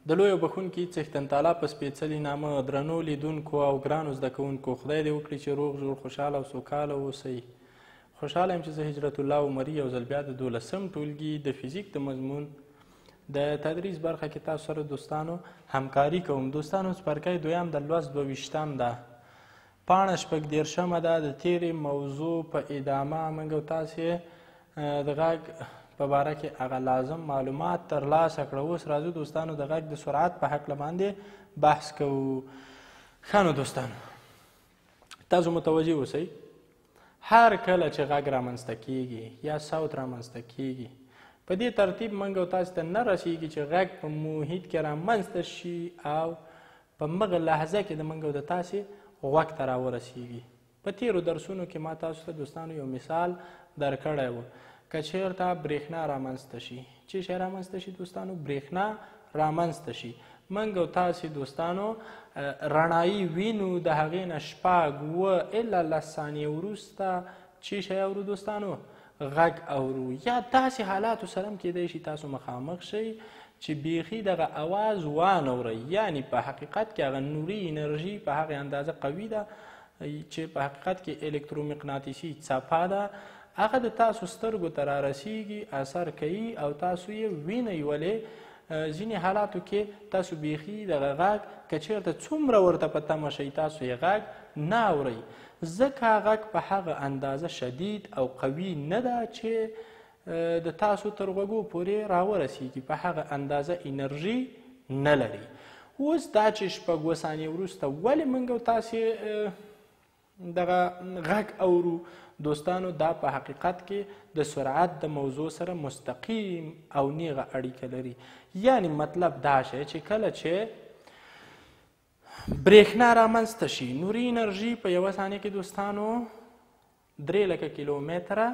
د لوی او بښونکي څښتن تعالی په سپېڅلي نامه، درنو لیدونکو او ګرانو زده کوونکو، خدای دې وکړي چې روغ جوړ، خوشحاله او سوکاله اوسئ. خوشحاله یم چې زه هجرت الله عمري یو ځل بیا د دولسم ټولګي د فزیک د مضمون د تدریس برخه کې تاسو سره دوستانو همکاري کوم. دوستانو، څپرکی دویم د لوست 22م ده، پاڼه 36مه ده. د تېرې موضوع په ادامه موږ او تاسې د غږ په باره کې هغه لازم معلومات ترلاسه کړه. اوس راځو دوستانو د غږ د سرعت په هکله باندې بحث کوو. ښه نو دوستانو، تاسو متوجه اوسئ، هر کله چې غږ رامنځته کیږي یا صوت رامنځته کیږي، په دې ترتیب موږ او تاسو ته نه رسیږي چې غږ په محیط کې رامنځته شي او په مغه لحظه کې د موږ او د تاسې غوږ ته راورسیږي. په تیرو درسونو کې ما تاسو ته دوستانو یو مثال درکړی و، که چیرته برېښنا رامنځته شي، چی شی رامنځته شي دوستانو؟ برېښنا رامنځته شي، موږ او تاسې دوستانو رڼایي وینو، د هغې نه 6، 7 الا 10 ثانیې وروسته چی شی اورو دوستانو؟ غږ اورو. یا داسې حالاتو سره هم کیدای شي تاسو مخامخ شئ چې بیخي دغه اواز وانه ورئ، یعنی په حقیقت کې هغه نوري انرژي په هغې اندازه قوي ده چې په حقیقت کې الکترومقناطیسي څپه ده، هغه د تاسو سترګو ته رارسیږي، اثر کوي او تاسو یې وینئ. ولې ځینې حالاتو کې تاسو بیخي دغه غږ که چیرته څومره ورته په تمه شئ تاسو یې غږ نه اورئ، ځکه غږ په هغه اندازه شدید او قوي نه ده چې د تاسو تر غوږو پورې راورسیږي، په هغه اندازه انرژي نه لري. اوس دا چې 6، 7 ثانیې وروسته ولې موږ او تاسې دغه غږ اورو دوستانو، دا په حقیقت کې د سرعت د موضوع سره مستقیم او نیغه اړیکه لري. یعنی مطلب دا شی چې کله چې برېښنا رامنځته شي، نوري انرژي په یوه ثانیه کې دوستانو 3 لکه کیلومتره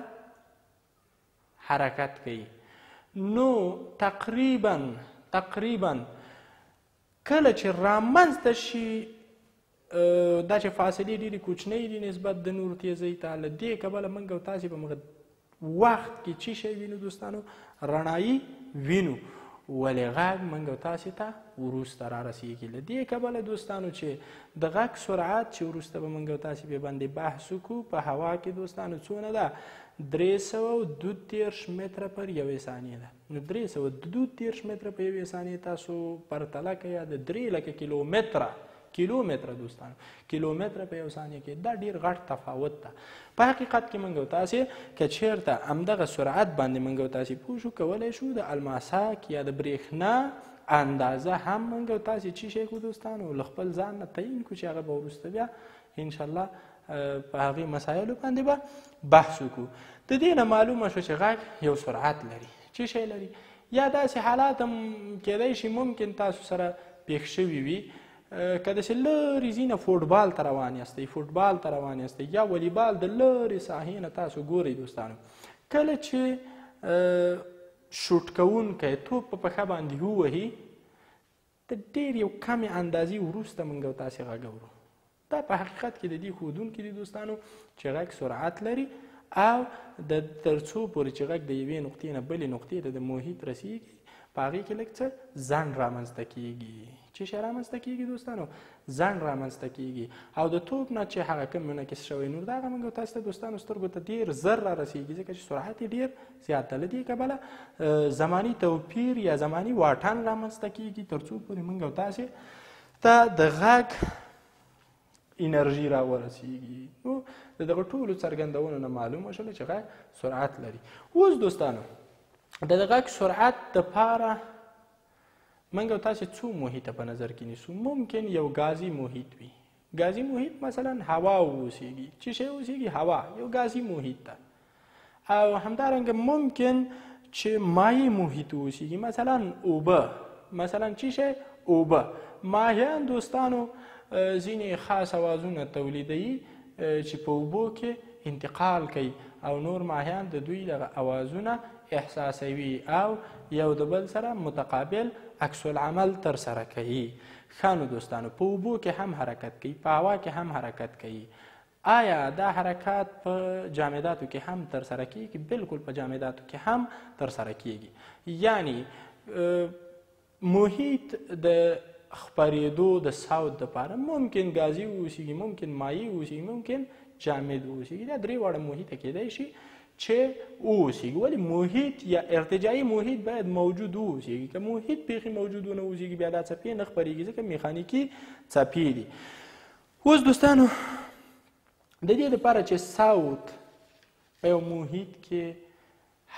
حرکت کوي. نو تقریبا کله چې رامنځته شي، دا چې فاصلې ډېرې کوچنۍ دي نسبت د نور تیزۍ ته، له دې کبله موږ او تاسې په مغه وخت کې چی شی وینو دوستانو؟ رڼایي وینو، ولې غږ موږ او تاسې ته وروسته رارسیږي. له دې کبله دوستانو چې د غږ سرعت چې وروسته به موږ او تاسې پرې باندې بحث وکړو، په هوا کې دوستانو څونه ده؟ 332 متره پر یوې ثانیې ده. نو 332 متره په یوې ثانیې تاسو پرتله کوئ د 3 لکه کیلومتره دوستانو، کیلومتره په یو ثانیه کې، دا ډیر غټ تفاوت ده. په حقیقت کې موږ او تاسې که چیرته همدغه سرعت باندې موږ او تاسې پوه شو، کولی شو د الماسک یا د برېښنا اندازه هم موږ او تاسې چی شی کړو دوستانو، له خپل ځان نه تعین کړو چې هغه به وروسته بیا انشاءالله په هغې مسایلو باندې به بحث وکړو. د دې نه معلومه شوه چې غږ یو سرعت لري، چی شی لري. یا داسې حالات هم کیدای شي ممکن تاسو سره پېښ شوي وي، که داسې لرې ځینه فوټبال ته روان یاستئ، فوټبال ته روان یاستئ یا والیبال د لرې ساحې نه تاسو ګورئ دوستانو، کله چې شوټ کوونکی توپ په پښه باندې ووهي، د ډېر یو کمې اندازې وروسته موږ او تاسې غږ اورو. دا په حقیقت کې د دې ښودونکي دي دوستانو چې غږ سرعت لري او د تر څو پورې چې غږ د یوې نقطې نه بلې نقطې ته د محیط رسیږي، په هغې کې لږ څه ځنډ رامنځته کیږي. چی شی رامنځته کیږي دوستانو؟ ځنډ رامنځته کیږي. او د توپ نه چې هغه کوم منعکس شوی نور، دا هغه موږ تاسو ته دوستانو سترګو ته ډېر زر را رسیږي، ځکه چې سرعت یې ډېر زیات ده. له دې کبله زماني توپیر یا زماني واټن رامنځته کیږي تر څو پورې موږ او تاسې ته د غږ انرژي راورسیږي. نو د دغه ټولو څرګندونو نه معلومه شوله چې غږ سرعت لري. اوس دوستانو د غږ سرعت دپاره موږ او تاسې څو محیطه په نظر کې نیسو. ممکن یو ګازي محیط وي، ګازي محیط مثلا هوا اوسیږي، چی شی اوسیږي؟ هوا، یو ګازي محیط ده. او همدارنګه ممکن چې مایع محیط اوسیږي، مثلا اوبه، مثلا چی شی؟ اوبه. ماهیان دوستانو ځینې خاص اوازونه تولیدوي چې په اوبو کې انتقال کوي او نور ماهیان د دوی دغه اوازونه احساسوي او یو د بل سره متقابل عکس العمل ترسره کوي. ښه نو دوستانو، په اوبو کې هم حرکت کوي، په هوا کې هم حرکت کوي. آیا دا حرکات په جامداتو کې هم ترسره کیږي؟ بالکل په جامداتو کې هم ترسره کیږي. یعنی محیط د خپرېدو د صوت دپاره ممکن ګازي واوسیږي، ممکن مایع واوسیږي، ممکن جامد واوسیږي. دا درې واړه محیطه کیدای شي چې واوسیږي. ولې محیط یا ارتجاعي محیط باید موجود واوسیږي. که محیط بیخي موجود ونه اوسیږي بیا دا څپې نه خپریږي، ځکه میخانیکي څپې دي. اوس دوستانو د دې دپاره چې صوت په یو محیط کې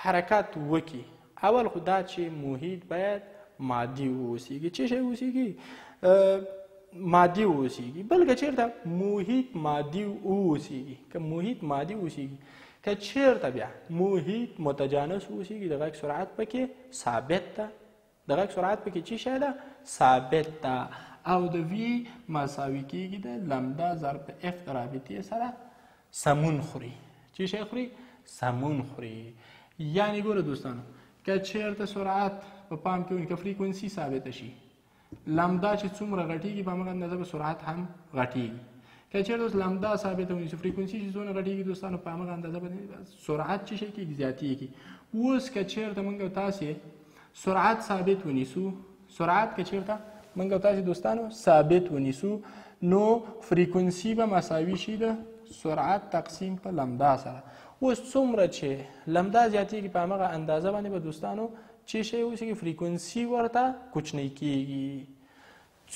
حرکت وکړي، اول خو دا چې محیط باید مادي واوسیږي. څه شی واوسیږي؟ مادي واوسیږي. بل که چېرته محیط مادي واوسیږي، که محیط مادي واوسیږي، که چېرته بیا محیط متجانس واوسیږي، د غږ سرعت پکې ثابت ده. د غږ سرعت پکې چی شی ده؟ ثابت ده. او د وی مساوي کیږي د لمدا ضرب اف د رابطې سره سمون خوري. چی شی خوري؟ سمون خوري. یعنی ګوره دوستانو، که چېرته سرعت په پام کې ونیسو، که فریکونسي ثابته شي، لمدا چې څومره غټیږي په همغه اندازه به سرعت هم غټیږي. که چېرته اوس لمدا ثابته ونیسو، فریکونسي چې څونه غټیږي دوستانو په همغه اندازه به سرعت چې شی کېږي؟ زیاتیږي. اوس که چېرته موږ او تاسې سرعت ثابت ونیسو، سرعت که چېرته موږ او تاسې دوستانو ثابت ونیسو، نو فریکونسي به مساوي شي د سرعت تقسیم په لمدا سره. اوس څومره چې لمدا زیاتیږي په همغه اندازه باندې به دوستانو چې شی اوسېږي؟ فریکونسي ورته کوچنۍ کیږي.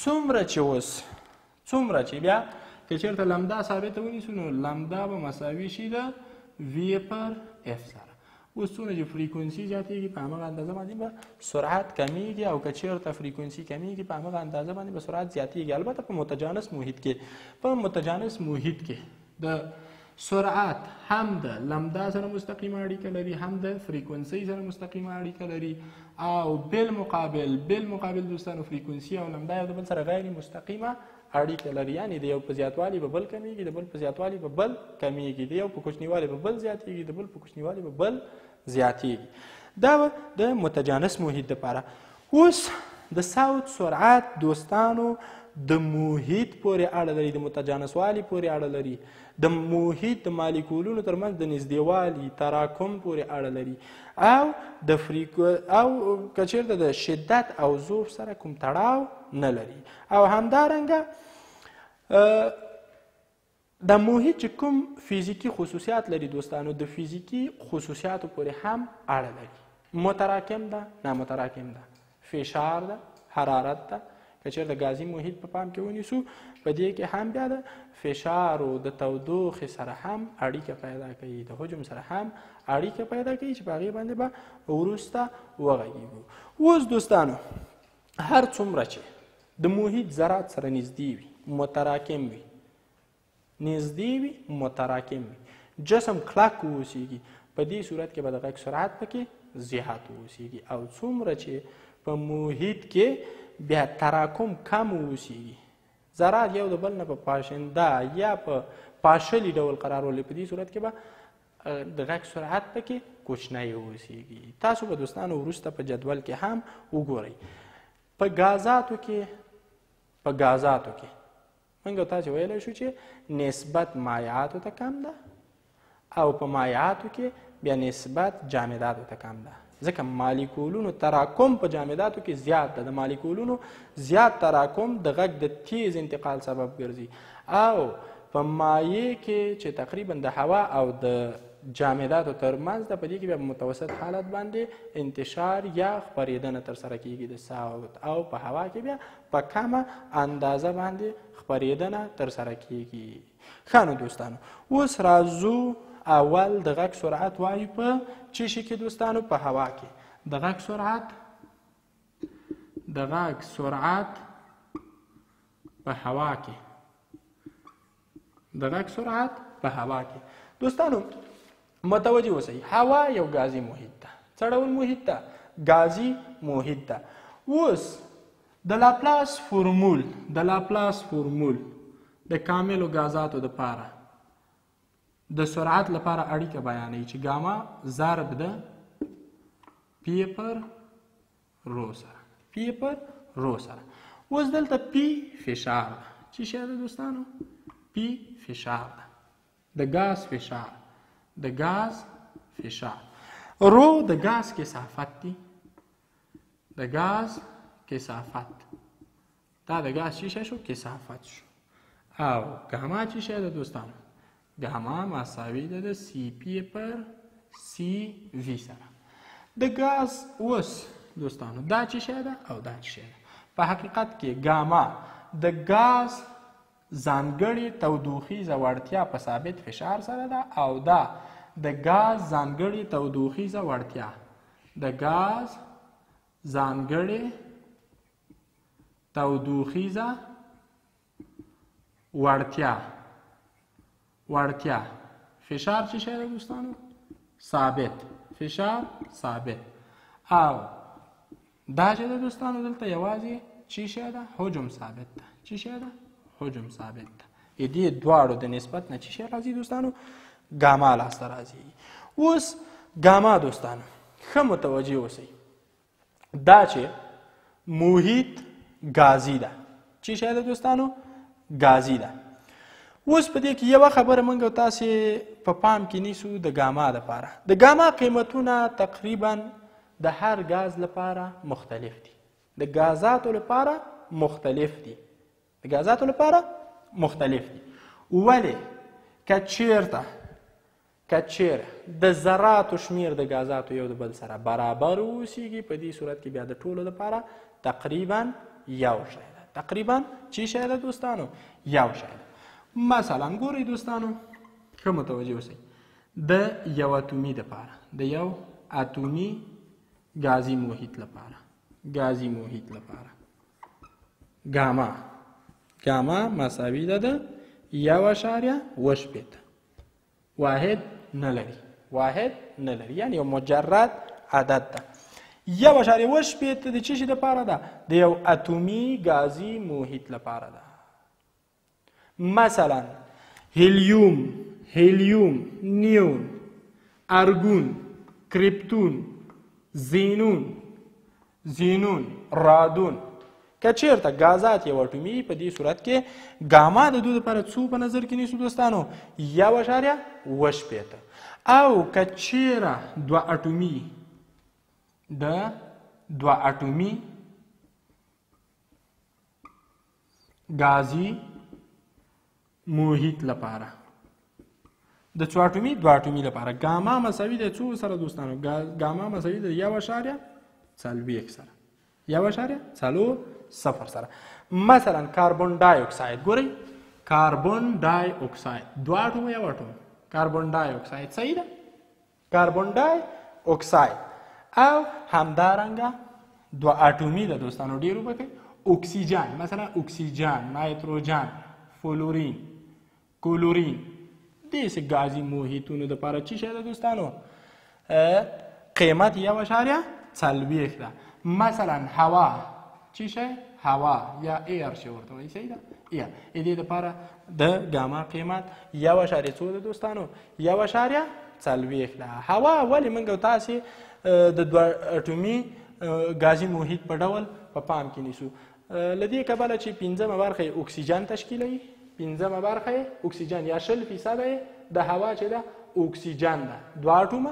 څومره چې اوس څومره چې بیا که چېرته لمدا ثابته ونیسو، نو لمدا به مساوي شي د وی پر اف سره. اوس څومره چې فریکونسي زیاتیږي په همغه اندازه باندې به سرعت کمیږي، او که چېرته فریکونسي کمیږي په همغه اندازه باندې به سرعت زیاتیږي. البته په متجانس محیط کې، په متجانس محیط کې د سرعت هم د لمدا سره مستقیمه اړیکه لري، هم د فریکونسي سره مستقیمه اړیکه لري، او بالمقابل دوستانو فریکونسي او لمدا یو د بل سره غیر مستقیمه اړیکه لري. یعنی د یو په زیاتوالي به بل کمیږي، د بل په زیاتوالي به بل کمیږي، د یو په کوچنیوالي به بل زیاتیږي، د بل په کوچنیوالي به بل زیاتیږي. دا به د متجانس محیط دپاره. اوس د صوت سرعت دوستانو د محیط پورې اړه لري، د متجانسوالي پورې اړه لري، د محیط د مالیکولونو ترمنځ د نږدېوالي تراکم پورې اړه لري، او د او که چېرته د شدت او ضعف سره کوم تړاو نه لري. او همدارنګه د محیط چې کوم فزیکي خصوصیات لري دوستانو، د فزیکي خصوصیاتو پورې هم اړه لري. متراکم ده، نامتراکم ده، فشار ده، حرارت ده. که چېرته ګازي محیط په پام کې ونیسو، په دې کې هم بیا د فشار او د تودوخې سره هم اړیکه پیدا کوي، د حجم سره هم اړیکه پیدا کوي، چې په هغې باندې به وروسته وغږیږو. اوس دوستانو هر څومره چې د محیط ذرات سره نږدې وي، متراکم وي، نږدې وي، متراکم وي، جسم کلک واوسیږي، په دې صورت کې به د غږ سرعت پکې زیات واوسیږي. او څومره چې په محیط کې بیا تراکم کم واوسیږي، ذرات یو د بل نه په پاشنده یا په پاشلي ډول قرار ولري، په دې صورت کې به د غږ سرعت پکې کوچنی واوسیږي. تاسو به دوستانو وروسته په جدول کې هم وګورئ. په ګازاتو کې، په ګازاتو کې موږ تاسو ویلی شو چې نسبت مایعاتو ته کم ده، او په مایعاتو کې بیا نسبت جامداتو ته کم ده، ځکه مالیکولونو تراکم په جامداتو کې زیات ده. د مالیکولونو زیات تراکم د غږ د تیز انتقال سبب ګرځي، او په مایع کې چې تقریبا د هوا او د جامداتو ترمنځ ده، په دې کې بیا په متوسط حالت باندې انتشار یا خپرېدنه ترسره کیږي د صوت، او په هوا کې بیا په کمه اندازه باندې خپرېدنه ترسره کیږي. ښه نو دوستانو اوس راځو اول د غږ سرعت وایو په څه شي کې دوستانو؟ په هوا کې. د غږ سرعت، د غږ سرعت په هوا کې، د غږ سرعت په هوا کې دوستانو متوجه اوسئ. هوا یو ګازي محیط ده. څه ډول محیط ده؟ ګازي محیط ده. اوس د لاپلاس فرمول، د لاپلاس فرمول د کاملو ګازاتو دپاره د سرعت لپاره اړیکه بیانوي چې ګاما ضرب د پی پر رو سره، پی پر رو سره. اوس دلته پی فشار ده. څه شی ده دوستانو؟ پی فشار ده، د ګاز فشار، د ګاز فشار. رو د ګاز کثافت دی، د ګاز کثافت، دا د ګاز چی شی شو؟ کثافت شو. او ګاما چی شی ده دوستانو؟ ګاما مساوي ده د سی پی پر سی وی سره. د ګاز اوس دوستانو دا چی شی ده او دا چی شی ده؟ په حقیقت کې ګاما د ګاز ځانګړې تودوخیزه وړتیا په ثابت فشار سره ده، او دا د ګاز ځانګړې تودوخیزه وړتیا، د ګاز ځانګړې تودوخیزه وړتیا، وړتیا فشار چی شی ده دوستانو؟ ثابت فشار، ثابت. او دا چې ده دوستانو دلته یوازې چی شی ده؟ حجم ثابت ده. چی شی ده؟ حجم ثابت ده. دې دواړو د نسبت نه چی شی راځي دوستانو؟ ګاما لاسته راځي. اوس ګاما دوستانو ښه متوجه اوسئ، دا چې محیط ګازي ده، چی شی ده دوستانو؟ ګازي ده. اوس په دې کې یوه خبره موږ تاسې په پام کې نیسو د ګاما دپاره. د ګاما قیمتونه تقریبا د هر ګاز لپاره مختلف دي، د ګازاتو لپاره مختلف دي، د ګازاتو لپاره مختلف دي. ولې؟ که چیرته د ذراتو شمیر د ګازاتو یو د بل سره برابر اوسیږي، په دې صورت کې بیا د ټولو لپاره تقریبا یو شی ده. تقریبا چی شی ده دوستانو؟ یو شی ده. مثلا ګورئ دوستانو، ښه متوجه اوسئ، د یو اتومي دپاره، د یو اتومي ګازي محیط لپاره، ګازي محیط لپاره ګاما، ګاما مساوي ده د 1.68، واحد نه لري، واحد نه لري، یعنی یو مجرد عدد ده. 1.68 د چی شي دپاره ده؟ د یو اتومي ګازي محیط لپاره ده. مثلا هیلیوم، هیلیوم، نیون، ارګون، کریپتون، زینون، زینون، رادون، که چیرته ګازات یو اټومي، په دې صورت کې ګاما د دوی لپاره څو په نظر کې نیسو دوستانو؟ 1.68. او که چیرې دوه اټومي، د دوه اټومي ګازي محیط لپاره، د څو اټومي؟ دوه اټومي لپاره ګاما مساوي دی څو سره دوستانو؟ ګاما مساوي دی 1.40 سره، 1.40 سره. مثلا کاربن ډای اکساید، ګورئ کاربن ډای اکساید دوه اټوم یو اټوم، کاربن ډای اکساید صحیح ده، کاربن ډای اکساید. او همدارنګه دوه اټومي ده دوستانو، ډېر وبکئ، اکسیجن، مثلا اکسیجن، نایتروجن، فلورین، کلورین، داسې ګازي محیطونو دپاره چی شی ده دوستانو؟ قیمت 1.40 ده. مثلا هوا چی شی؟ هوا یا air چې ورته وایي، صحیح ده، air. د دې دپاره د ګاما قیمت 1.څو ده دوستانو؟ 1.40 ده. هوا ولې موږ او تاسې د دوه اټومي ګازي محیط په ډول په پام کې نیسو؟ له دې کبله چې پنځمه برخه یې اکسیجن تشکیلوي، پنځمه برخه یې اکسیجن یا 20% یې د هوا چې ده اکسیجن ده، دوه اټومه.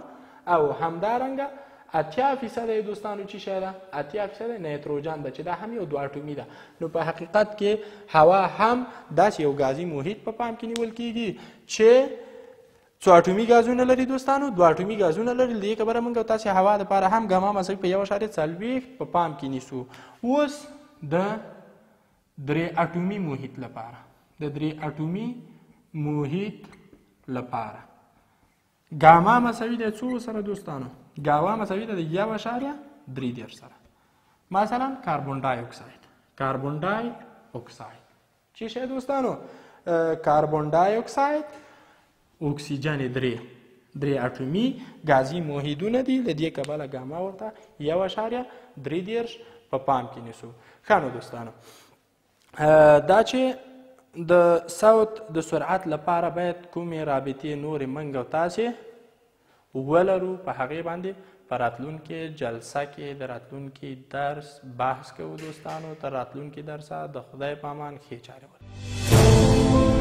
او همدارنګه 80% یې دوستانو چی شی ده؟ 80% نیتروجن ده چې دا هم یو دوه اټومي ده. نو په حقیقت کې هوا هم داسې یو ګازي محیط په پام کې نیول کیږي چې څو اټومي ګازونه لري دوستانو؟ دوه اټومي ګازونه لري. له دې کبله موږ تاسې هوا دپاره هم ګاما مساوي په 1.40 په پام کې نیسو. اوس د درې اټومي محیط لپاره، د درې اټومي محیط لپاره ګاما مساوي دی څو سره دوستانو؟ ګاما مساوي ده د 1.33 سره. مثلا کاربن ډای اکساید، کاربن ډای اکساید چی شی دوستانو؟ کاربن ډای اکساید اکسیجن درې اټومي ګازي محیطونه دي، له دې کبله ګاما ورته 1.33 په پام کې نیسو. ښه نو دوستانو، دا چې د صوت د سرعت لپاره باید کومې رابطې نورې موږ او تاسې ولرو، په هغې باندې په راتلونکې جلسه کې د راتلونکي درس بحث کوو دوستانو. تر راتلونکي درسه د خدای په امان، ښې چارې ولرئ.